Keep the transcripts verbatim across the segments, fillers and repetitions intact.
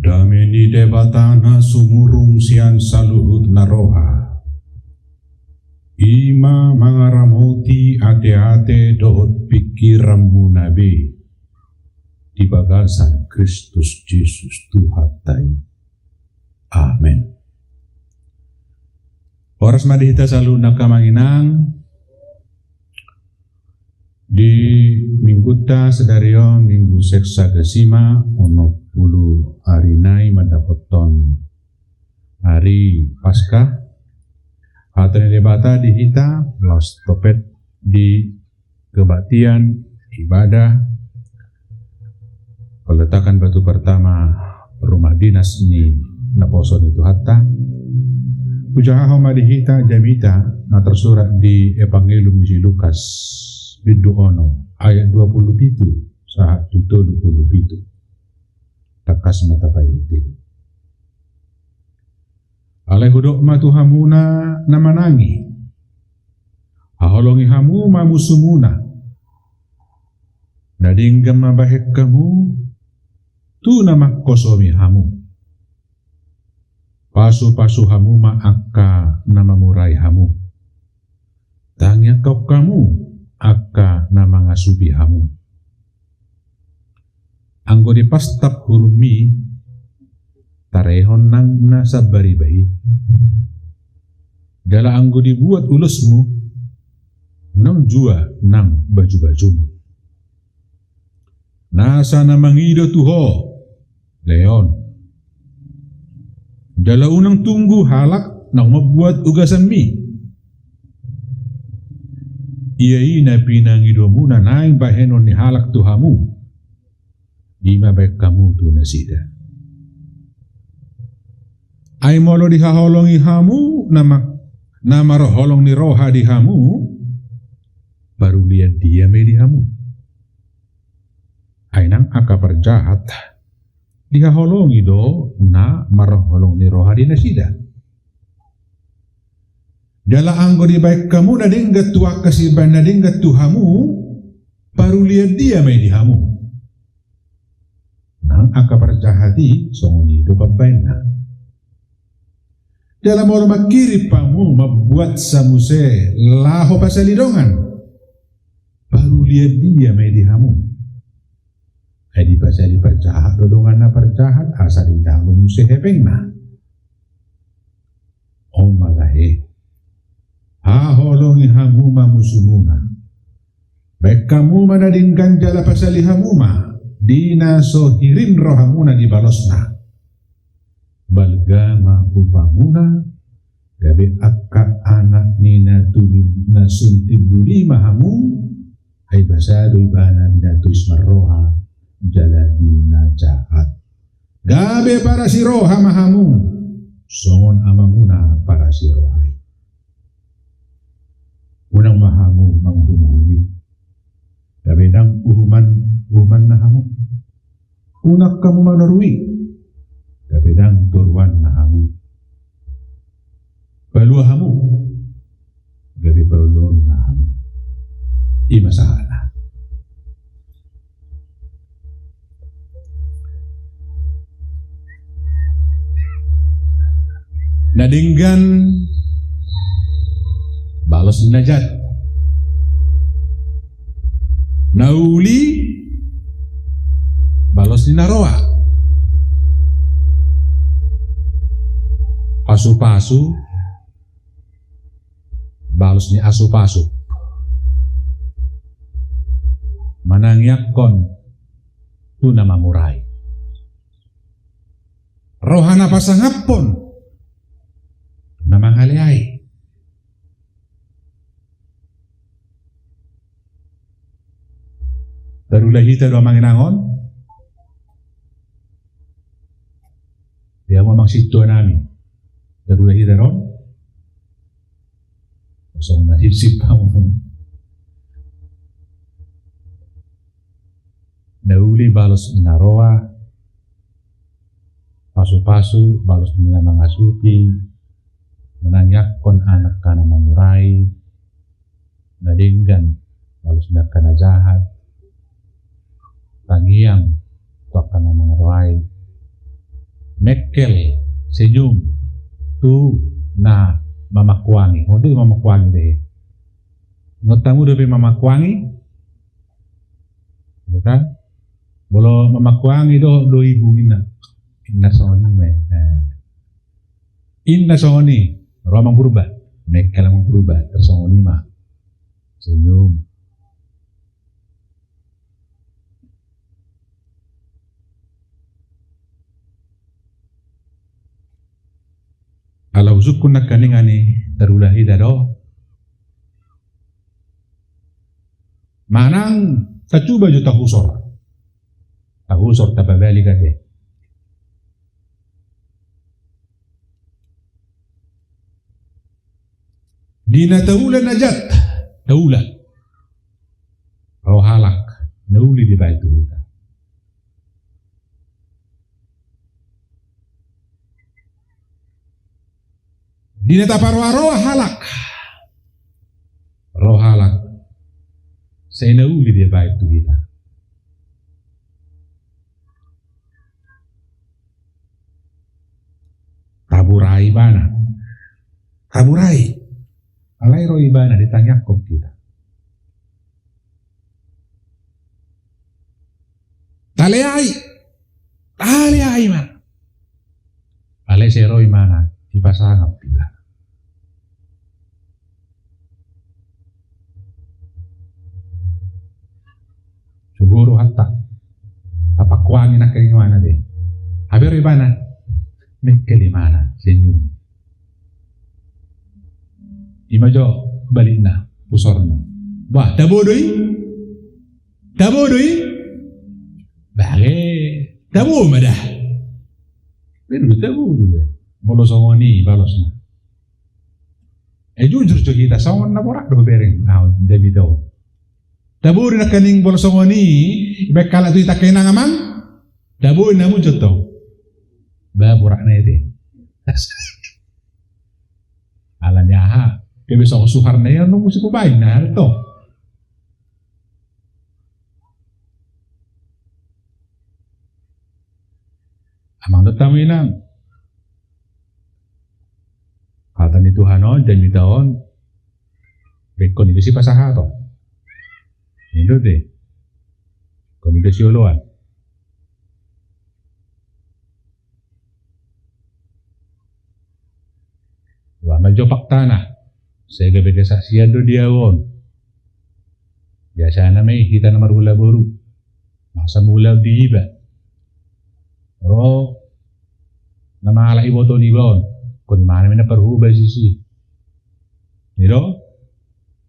Dame ni Debata na sumurung sian saluhut na roha, i ma mangaramoti ateate dohot pingkiranmuna be di bagasan Kristus Jesus Tuhanta i. Amen. Horas ma di hita saluhutna, angka amang inang. Di minggunta sadari on, Minggu Sexagesima, onom pulu ari nai mandapothon ari Paskah. Hata ni Debata di hita, laos topet di kebaktian ibadah peletakan batu pertama rumah dinas ni naposo ni Tuhanta. Hujahahon ma di hita jamita na tersurat di Evangelium ni si Lukas, bindu onom, ayat dua pulu pitu sahat tu tolu pulu pitu. Tangkas ma tapaihut-ihut. Alai hudok ma tu hamuna na manang i, haholongi hamu ma musumuna, na denggan mabahen hamu tu na mangkosomi hamu. Pasu-pasu hamu ma angka na mamurai hamu. Tangiangkon hamu angka na mangasupi hamu. Anggo dipastap hurummi, tarehon nang na sambariba i. Jala anggo dibuat ulosmu, unang jua nang baju-bajum. Nasa na mangido tu ho, lehon. Jala unang tunggu halak naung mambuat ugasanmi. Ia i na pinangidomuna naeng bahenon ni halak tu hamu, i ma bahen hamu tu nasida. Ai molo dihaholongi hamu na ma-, na marholong ni roha di hamu, parulian dia ma i di hamu? Ai nang angka parjahat dihaholongi do na marholong ni roha di nasida. Jala anggo dibahen hamu na denggan tu angka sibahen na denggan tu hamu, parulian dia ma i di hamu? Nang angka parjahat i songon i do pambahenna. Jala molo mangkirim hamu mambuatsa muse laho pasali dongan, parulian dia ma i di hamu? Ai dipasali parjahat do dongan na parjahat, asa ditalu muse hepengna. On ma lahe, haholongi hamu ma musumuna. Bahen hamu ma na denggan jala pasali hamu ma di na so hirim rohamuna di balosna. Balga ma upamuna, gabe angka anak ni na tubi-, na sun timbul i ma hamu, ai basa do ibana di na tois marroha jala di na jahat. Gabe parasi roha ma hamu, songon amamuna parasi roha i. Unang ma hamu manguhum-uhum i, gabe ndang uhuman, uhumanna hamu. Unang hamu manoru i, gabe ndang toruanna hamu. Palua hamu, gabe paluaonna hamu. I ma sahatna. Na denggan balos ni na jat. Na uli balos ni na roa. Pasu-pasu balos ni asu-pasu. Manangiangkon tu na mamurai. Roha na pasangaphon na mangaleai. Tarula hita do amang inang on. Dia ma amang sintua nami. Tarula hita do on. Songon na sipsip hamu. Na uli balos ni na roa, pasu-pasu balos ni na mangasupi, manangiangkon angka na mamurai, na denggan balos ni angka na jahat, tangiang tu angka na mangaroai, Mengkel, senyum tu na mamangkuangi. Songon dia mamangkuangi be. Ngot tamu dope mamangkuangi. Bukan? Molo mamangkuangi do, do ibung inna. Inna songon i ma. Nah. Inna songon i, ro Amang Purba. Mengkel Amang Purba, tarsongon i ma. Senyum. Ala husungkun nangkaningan i tarula hita do. Manang tacuba jo tahusor. Tahusor tapabalik ate. Di na taula na jat, taula. Ro halak, na uli dibaen tu hita. Di na taparoaroa halak. Ro halak. Sai na uli dibaen tu hita. Taburai ibana. Taburai. Alai ro ibana ditangiangkon hita. Taleai. Taleai ma. Alai sai ro ibana dipasangap hita. Suguru hatta. Tapangkuangi nangkaningan ibana be. Hape ro ibana. Mengkel ibana. Senyum. Ima jo balikna, husorna. Bah, tabo do i? Tabo do i? Bage, tabo ma da. Bedu tabo do da. Molo songon i balosna. Eh, jujur jo hita, songon na borat do bereng. Au, jadi tabo. Tabo do nangkaning molo songon i, baen halak tu hita nangkaning, Amang. Tabo i na muncul tong. Bah, borat na i te. Alani aha? Gabe songon suhar na i, anu musi kubaen na i tong. Amang dohot hamu inang. Hata ni Tuhan on, jamita on, ingkon i do sipasahaton. I do te. Ingkon i do sioloan. Boha ma jo faktana, sai gabe kesaksian do di au on. Biasana ma i hita na marhula boru. Masa mula di iba. Ro na mala iboto niba on. Ingkon i ma na mina parhuba sisi. I do?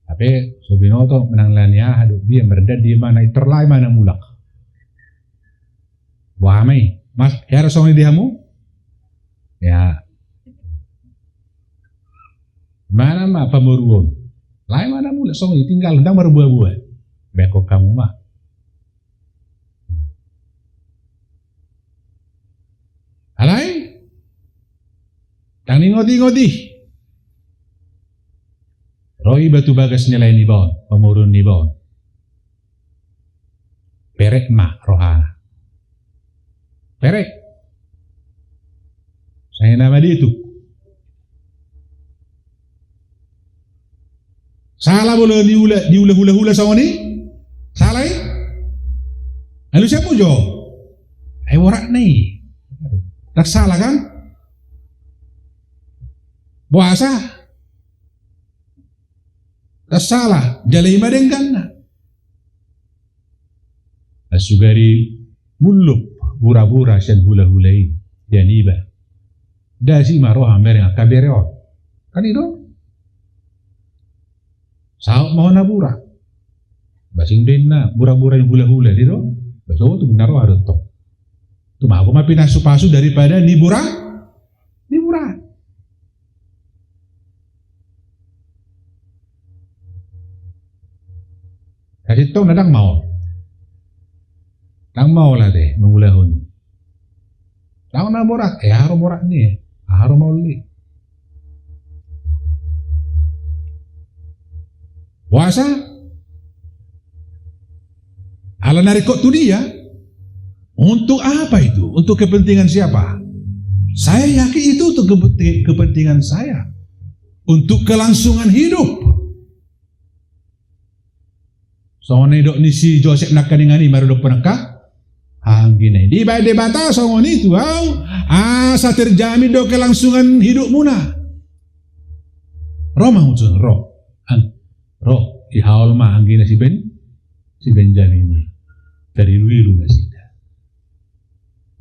Hape so binoto manang alani aha do dia mardan dia mana i, tor lae ma na mulak. Boha ma i, Mas, hea do songon i di hamu? Ya. Mana ma pamoruon? Lae ma na mulak songon i, tinggal ndang marbuabua. Baen hamu ma. Alai, ndang diingotingot i. Ro iba tu bagas ni lae niba on, pamoruon niba on. Perek ma rohana. Perek. Sai na madituk. Sala molo diula, diula hulahula songon i? Sala i? Alu siapu jo. Ai borat na i. Ndang sala kan? Boasa? Ndang sala, jala i ma dengganna. Nasugari mullup burabura sian hulahula i, sian iba. Dasi ma roha mereng angka bere on. Kan i do? Saut ma ho na bura. Basing do inna burabura ni hulahula i do. Baso tu na roha do tong. Tumago ma pinasupasu daripada ni bura. Ni bura. Jadi tong na ndang maol. Ndang maol ate mangulahon. Ndang na borat, eh, aha ro borat ni, eh, aha ro maol ni. Boasa? Ala na ringkot tu dia. Untuk apa itu? Untuk kepentingan siapa? Saya yakin itu untuk kepenti-, kepentingan saya. Untuk kelangsungan hidup. Songon na nidok ni si Josep nangkaningan i marhite angka anggina i. Dibaen Debata songon i tu ahu, asa terjamin do kelangsungan hidupmuna. Ro ma usun, ro. An-, ro, dihaol ma anggina si Ben-, si Benjamin i. Tarilu-ilu nasida.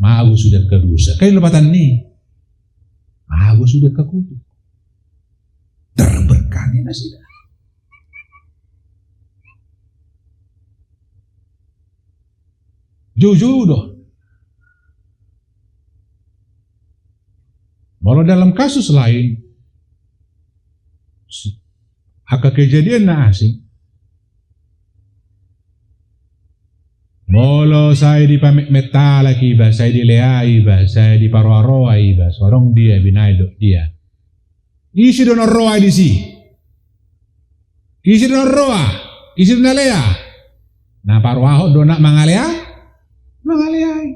Mago sude angka dosa. Kan i lopatanna i. Mago sude angka kutuk. Terberkati nasida. Joujou do. Molo dalam kasus lain, si-, angka kejadian na asing, molo sai dipametmet halak iba, sai dileai iba, sai diparoa-roa iba, so adong dia binaen dohot dia. Ise do na roa disi? Ise do na roa? Ise do na lea? Na paroahon do na mangalea? Mangaleai.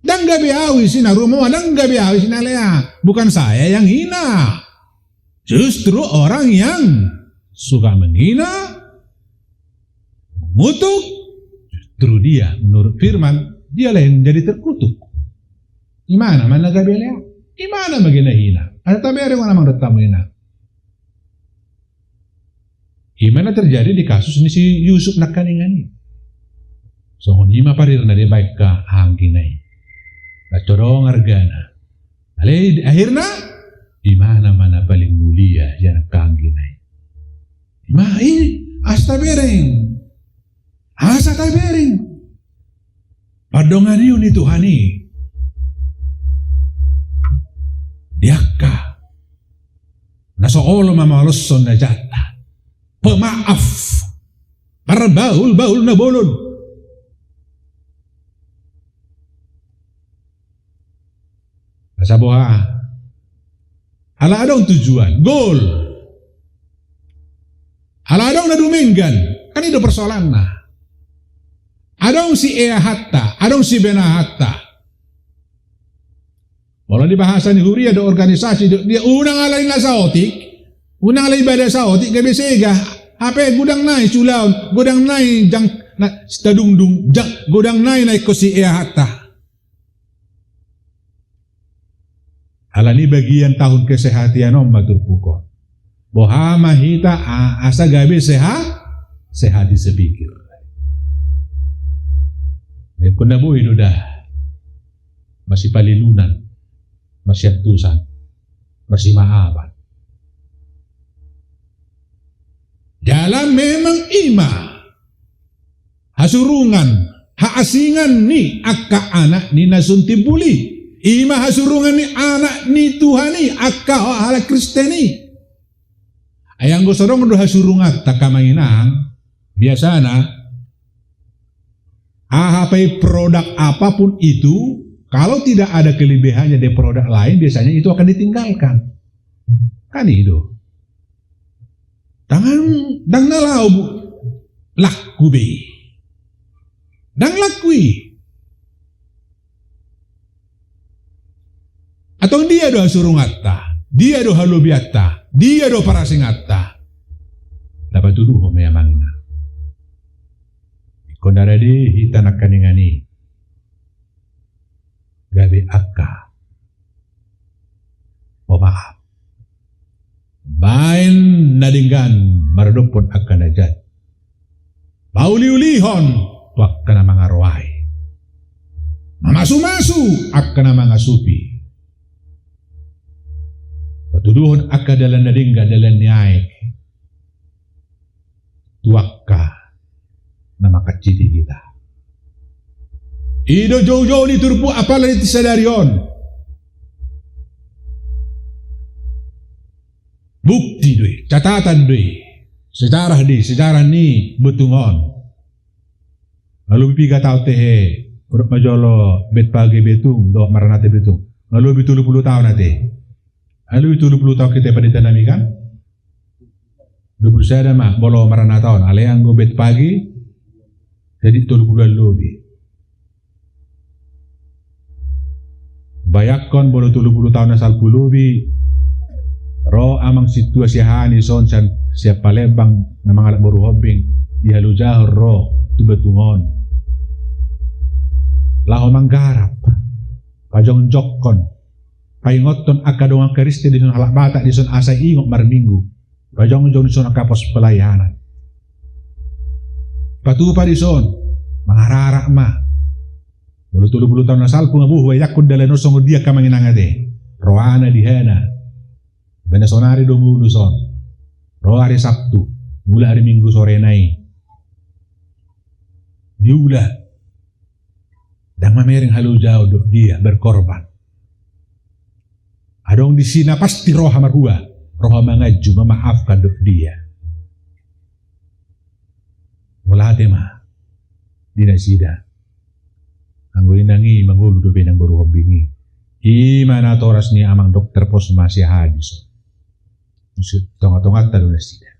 Ndang gabe ahu isi na rumoa, ndang gabe ahu isi na lea. Bukan saya yang hina. Justru orang yang suka menghina, mengutuk, justru dia, menurut firman, dialah yang jadi terkutuk. Imana ma na gabe lea? Imana ma gabe na hina? Asa tabereng ma na mangadopi hamu ina. Ima na terjadi di kasus ni si Yusuf nangkaningan i. Songon i ma parirna dibaen angka anggina i. Ndang adong argana. Alai akhirna, imana ma na paling mulia sian angka anggina i. Ima i, asa tabereng. Asa tabereng. Pandonganion ni Tuhan i. Di angka na so olo mamaloshon na jatna. Pemaaf. Marbahul-bahul na bolon. Asa boha? Ala adong tujuan, goal. Ala adong na dumenggan, kan i do persoalanna. Adong si eahanta, adong si benahatta. Molo di bahasa ni huria do organisasi do, dia unang ala ni na saotik, unang ala ibada saotik gabe sega, hape godang nai sulaon, godang nai jang, na, sitadungdung, jang, godang nai na ingkon si eahanta. Ala ni bagian tahun kesehatan on ma turpuk on. Boha ma hita, a-, asa gabe sehat, sehat di sepikir. Ingkon na boi do da. Masipalilunan, masiantusan, masimaafan. Jala memang ima hasurungan, haasingan ni angka anak ni na sun timbul i. Ima hasurungan ni anak ni Tuhan i, angka halak Kristen i. Ai anggo so adong do hasurunganta, angka amang inang, biasana, aha pe produk apapun itu, kalau tidak ada kelebihannya dari produk lain, biasanya itu akan ditinggalkan. Kan i do. Tangan, ndang na laho bu-, laku be i. Ndang laku i. Antong dia do hasurunganta, dia do halobianta, dia do parasinganta. Dapot tuduhon ma i, amang inang. Ingkon na rade hita nangkaningan i gabe angka pemaaf. Baen na denggan maradophon angka na jat. Pauliulihon tu angka na mangaroai. Mamasumasu angka na mangasupi. Patuduhon angka dalan na denggan, dalan ni aek. Tu angka na mangkansiti hita. I do joujou ni turpuk apala di sadari on. Bukti do i, catatan do i. Sejarah do i, sejarah ni betung on. Nga lobi piga taon ate, hudok ma jolo Betpage Betung dohot Maranatha Betung. Nga lobi tolu pulu taon ate. Nga lobi tolu pulu taon hita panditanami kan? Dua pulu sada ma molo Maranatha on, alai anggo Betpage jadi tolu pulu an lobi. Bayangkon molo tolu pulu taon na salpu lobi, ro amang sintua siahaan i son sian, sian Palembang na mangalap boru Hombing, dihalojahon ro tu Batung on. Laho manggarap, pajongjongkon, paingothon angka dongan Kristen dison, halak Batak dison asa ingot marminggu. Pajongjong dison angka pos pelayanan. Patupa dison, mangararak ma. Molo tolu pulu taon na salpu nga, buh, bayangkon dalan on songon dia angka amang inang ate. Rohana di hena. Baen na sonari do mulu son. Ro ari Sabtu, mulak ari Minggu sorena i. Diula. Ndang mamereng halojaon dohot dia, berkorban. Adong disi na pasti roha marhua, roha manganju, memaafkan dohot dia. Mauliate ma di nasida. Anggo inang i mangolu dope inang boru Hombing i. I ma natoras ni amang dokter pos ma siahaan i son. Di tongatonganta do nasida.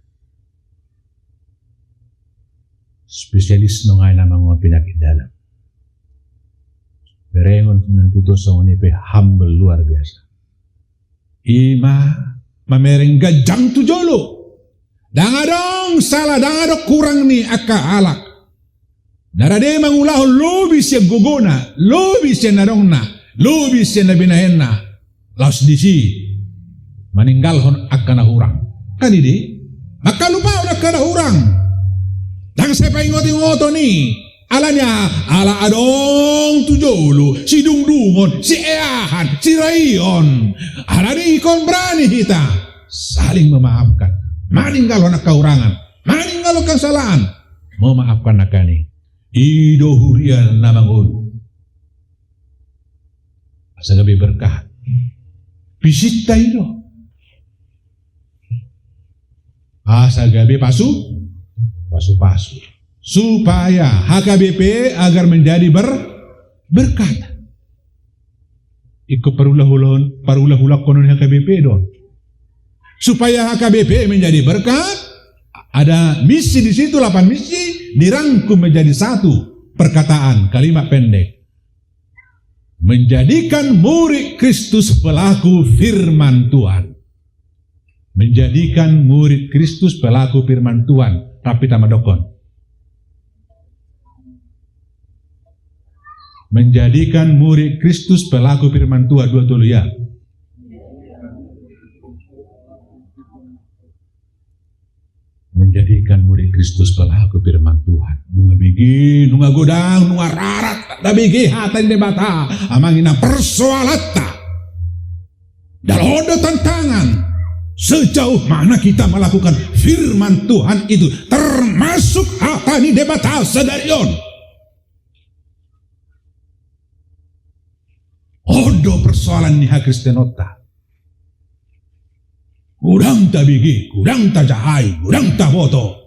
Spesialis nunga i na mangohon penyakit dalam. Berengon nang tutu songon i pe humble luar biasa. I ma mamereng ganjang tu jolo. Ndang adong sala, ndang adong kurang ni angka halak. Na rade mangulahon lobi sian gogona, lobi sian adongna, lobi sian na binahenna. Laos disi maninggalhon angka na hurang. Kan i di? Mangkalupahon angka na hurang. Ndang sai paingotingoton i. Alani aha? Ala adong tu jolo sidungdungon, sieahan, siraion. Alani ingkon berani hita saling memaafkan, maninggalhon angka hurangan, maninggalhon angka salaan, memaafkan nangkaning. I do huria na mangolu. Asa gabe berkat. Visinta i do. Asa gabe pasu, pasu-pasu. Supaya H K B P agar menjadi ber-, berkat. Ingkon parulahulahon, parulahulahon H K B P do. Supaya H K B P menjadi berkat, ada misi di situ, delapan misi, dirangkum menjadi satu perkataan, kalimat pendek. Menjadikan murid Kristus pelaku firman Tuhan. Menjadikan murid Kristus pelaku firman Tuhan. Rap hita mandokkon. Menjadikan murid Kristus pelaku firman Tuhan. Dua tolu ya. Menjadikan murid Kristus pelaku firman Tuhan. Nunga bege, nunga godang, nunga rarat, nda bege hata ni Debata. Amang inang, persoalanta. Dalam ada tantangan. Sejauh mana kita melakukan firman Tuhan itu, termasuk hata ni Debata sadari on. On do persoalan ni hakristenonta. Godang tabege, godang tajahai, godang taboto.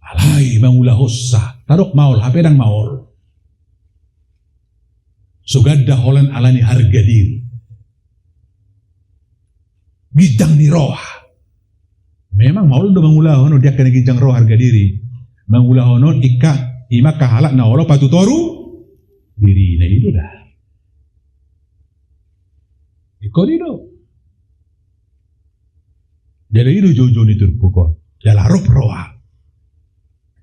Alai mangulahonsa, tadok maol, hape ndang maol. So ganda holan alani harga diri. Ginjang ni roha. Memang maol do mangulahon on di angka na ginjang roha, harga diri. Mangulahon on ingkon i ma angka halak na olo patutoru dirina, i do da. Ingkon i do. Jala i do joujou ni turpuk on. Jala rap roha.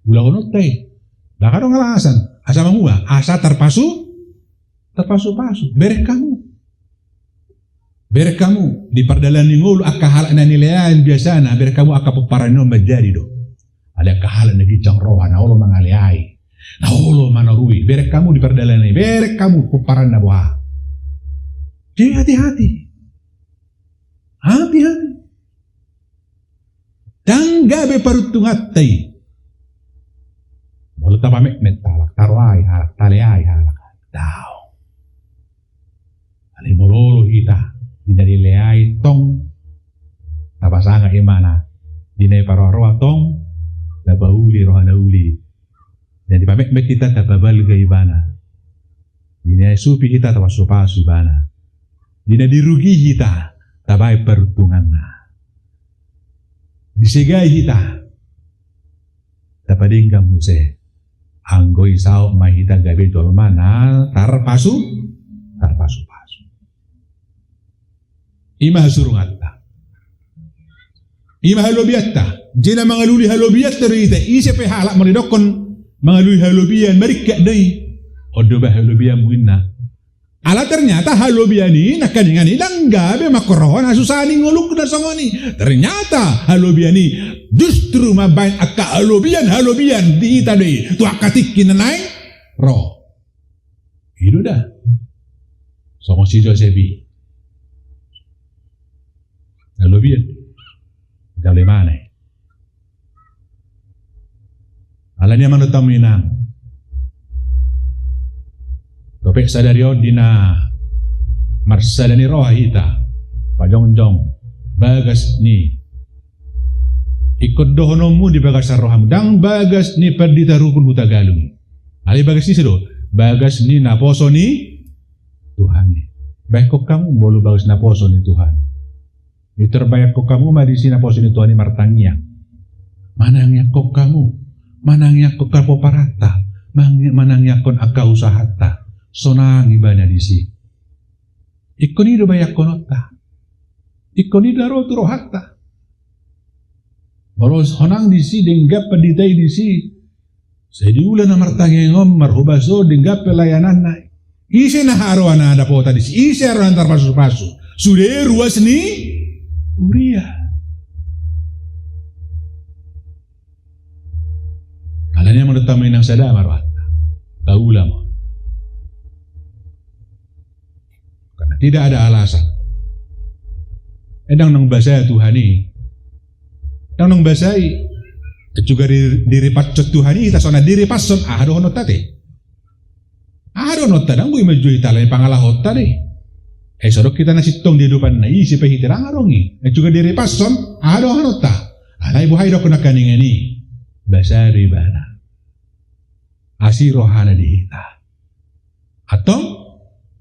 Ulahononta i. Ndang adong alasan. Asa mangua, asa tarpasu, tarpasu-pasu. Bereng hamu. Bereng hamu, di pardalanan ni ngolu angka halak na nileai biasana, bereng hamu angka pomparan on manjadi do. Alai angka halak na ginjang roha, na olo mangaleai, na olo manorui, bereng hamu di pardalanan i, bereng hamu pomparan na boha. Jadi hati-hati. Hati-hati. Ndang gabe paruntunganta i. Molo tapametmet halak, taroai halak, taleai halak. Daong. Alai molo olo hita, di na dileai tong, tapasangap ibana. Di na diparoa-roa tong, tapauli roha na uli. Di na dipametmet hita, tapabalga ibana. Di na disupi hita, tapasu-pasu ibana. Di na dirugi hita, tabaen paruntunganna. Disegai hita, tapadenggan muse. Anggo i saut ma hita gabe jolma na tarpasu, tarpasu-pasu. I ma hasurunganta. I ma halobianta. Jadi na mangalului halobianta do hita. Ise pe halak molo didokkon mangalului halobian, maringkak do i. On do baen halobianmu, inna. Ala ternyata halobian i nangkaningan i ndang gabe mangkorhon hasusaan ni ngoluna songon i. Ternyata halobian i justru mambaen angka halobian-halobian di hita do i tu angka tingki na naeng ro. I do da. Songon si Josep i. Halobian. Jalo i ma na i. Alani i amang dohot inang, dope sadari on di na marsada ni roha hita, pajongjong bagas ni ingkon dohononmu di bagasan roham, ndang bagas ni Pandita Rukun Hutagalung i. Alai bagas ni ise do? Bagas ni naposo ni Tuhan i. Baenkon hamu molo bagas naposo ni Tuhan i. Tarbaenkon hamu ma disi naposo ni Tuhan i martangiang. Manangiangkon hamu, manangiangkon angka pomparan ta, mang-, manangiangkon angka usahanta. Sonang ibana disi. Ingkon i do baenkon ta. Ingkon i do na ro tu rohanta. Molo sonang disi, denggan pandita i disi, sai di ulaon na martangiang on, marhobas on, denggan pelayananna. Ise na haroa na dapotan disi, ise haroa na tarpasupasu? Sude ruas ni huria. Alani i amang dohot inang, sada ma rohanta. Taula ma. Karena tidak ada alasan. Eh, ndang naung basa Tuhan i. Ndang naung basa i. Juga di, diripason Tuhan i, hita so na diripason, aha dohononta te? Aha dohononta? Ndang boi manjou hita alani pangalahonta do i. Eh, so adong hita na sintong di adopanna i, ise pe hita, ndang adong i. Eh, juga diripason, aha dohononta? Alai boha i dohonon nangkaningan i? Basa do ibana. Asi rohana di hita. Antong,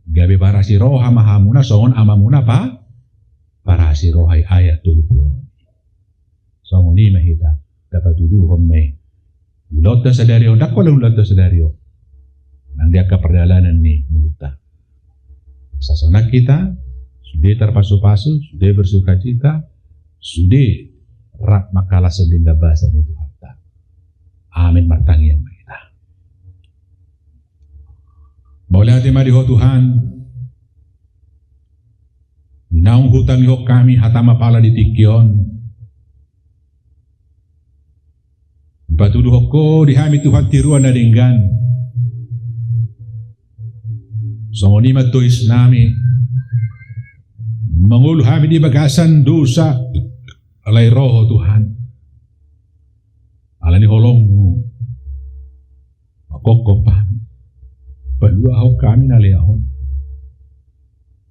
gabe parasi roha ma hamuna songon amamuna pa, parasi roha i, ayat tolu pulu onom. Songon i ma hita, tapatuduhon ma i. Ulaonta sadari on, ndang holan ulaonta sadari on. Nang di angka pardalanan ni ngolunta. Asa sonang hita, sude tarpasupasu, sude bersukacita, sude rap mangkalashon denggan basa ni Tuhanta. Amin, martangiang ma hita. Mauliate ma di Ho Tuhan, naung hutangihon hami hatam apala di tingki on. Dipatuduhon Ho di hami Tuhan tiruan na denggan. Songon i ma tois nami. Mangolu hami di bagasan dosa, alai ro Ho Tuhan. Alani holongmu. Mangkophop hami. Paluahon hami na lean on.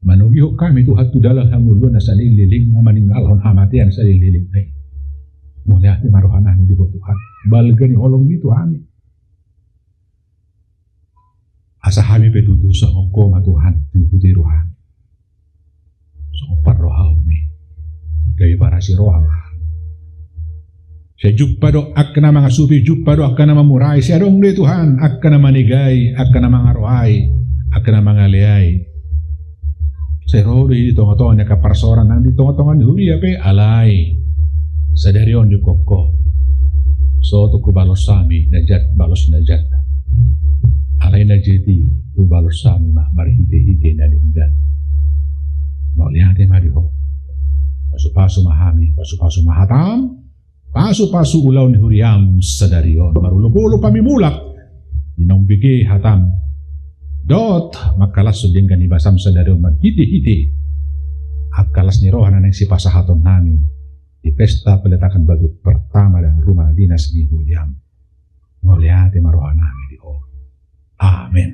Manogihon hami Tuhan tu dalan hangoluan na saleleng-leleng, na maningalhon hamatean saleleng-leleng. Mauliate ma roha nami di Ho Tuhan. Balga ni holongmi tu hami. Asa hami pe tutu songon Ho ma Tuhan, tiru-tiru hami. Songon parrohaonmi. Gabe parasi roha ma. Sai jumpa do angka na mangasupi, jumpa do angka na mamurai, sai adong do i Tuhan, angka na manegai, angka na mangarohai, angka na mangaleai. Sai ro do i di tonga-tonga ni angka parsoalan nang di tonga-tonga ni huria pe, alai sadari on diungkap Ho. So tung hubalos hami na jat balos na jat. Alai na jat i hubalos hami ma marhite-hite na denggan. Mauliate ma di Ho. Pasu-pasu ma hami, pasu-pasu ma hatam. Pasu-pasu ulaon ni huriam sadari on, marolop-olop hami mulak di naung bege hatam. Dohot mangkalashon denggan ni basam sadari on marhite-hite angka las ni roha na naeng sipasahaton nami di pesta peletakan batu pertama dan rumah dinas ni huriam. Mauliate ma roha nami di Ho. Amen.